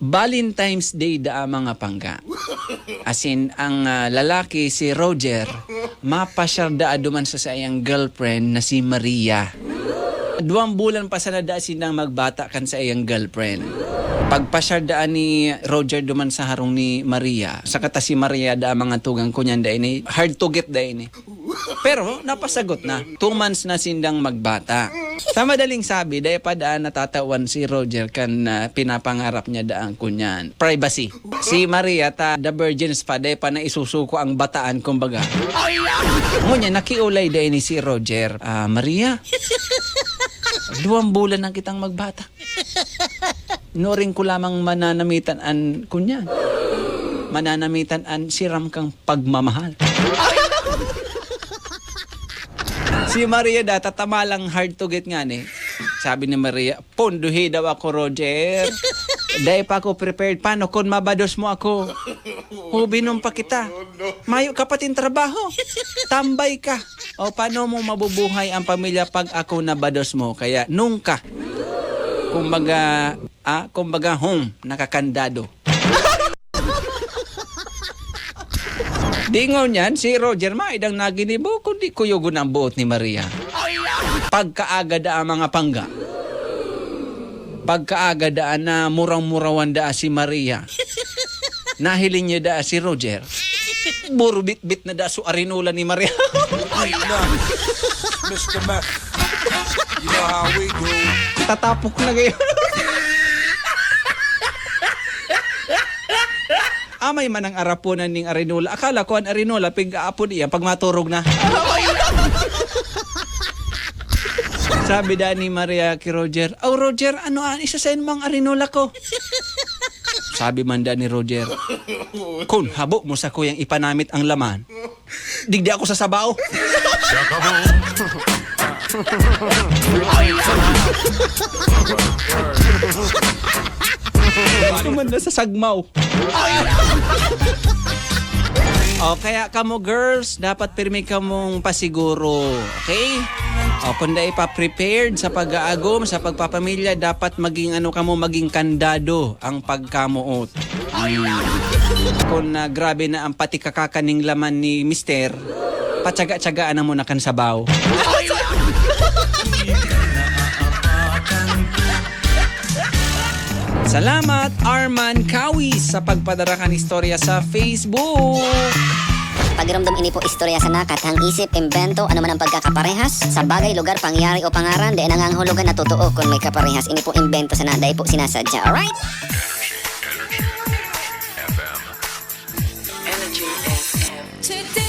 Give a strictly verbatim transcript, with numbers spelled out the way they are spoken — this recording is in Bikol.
Valentine's Day daa, mga pangga. Asin, ang, ah, lalaki, si Roger, mapasyar daa duman sa saiyang girlfriend na si Maria. Duwang bulan pa sana daa sindang magbata kan saiyang girlfriend. Pagpasyar daa ni Roger duman sa harong ni Maria, saka ta si Maria daa, mga tugang, kunyan daa ini, hard to get daa ini. Pero napasagot na. Two months na sindang magbata. Sa madaling sabi, dai pa daan natatawan si Roger kan, ah, pinapangarap niya daan kunyan. Privacy. Si Maria ta the virgins pa, dai pa naisusuko ang bataan, kumbaga. Ngunyan, nakiulay dai ni si Roger. "Ah, Maria, duwang bulan na kitang magbata. Nuring ko lamang mananamitan an kunyan. Mananamitan an siram kang pagmamahal." Si Maria daa, tatamalang hard to get ngani. Sabi ni Maria, "Punduhi daw ako, Roger. Dai pa ako prepared. Paano kun mabados mo ako? Hubinon pa kita. Mayo ka pating trabaho. Tambay ka. O paano mo mabubuhay ang pamilya pag ako nabados mo?" Kaya nungka. Kumbaga, ah, kumbaga, hmm, nakakandado. Di ngunyan, si Roger maidang naginibo, kundi kuyogon ang boot ni Maria. Pagkaaga daa, mga pangga. Pagkaaga daa na muraw-murawan daa si Maria. Nahiling niya daa si Roger. Burubit-bit na daa su arinola ni Maria. Ayun na. Mister Mac. You know how we do. Tatapok na kayo. Amay man ang araponan ning arinola. Akala ko an arinola, pig-aapon iyan pag maturog na. Sabi daa ni Maria ki Roger, "Aw, Roger, ano an isasain mo ang arinola ko?" Sabi man daa ni Roger, "Kun habo mo sakuyang ipanamit ang laman, digdi ako sa sabaw." Ito man na sa sagmaw. O, kaya kamo girls, dapat pirmi kamong pasiguro. Okay? O, kung dai pa prepared sa pag-aagom, sa pagpapamilya, dapat maging ano kamo, maging kandado ang pagkamoot. Kung, ah, grabe na ang pati kakakan ning laman ni mister, patsaga-tsagaan na muna kan sabaw. Salamat, Arman Kawis, sa pagpadara kan istorya sa Facebook. Pagiromdom, ini po istorya sana, kathang isip, imbento, ano man ang pagkakaparehas sa bagay, lugar, pangyayari o pangaran, dai nangangahulugan na totoo kun may kaparehas. Ini po imbento sana, dai po sinasadya. Alright? Energy F M. Energy F M.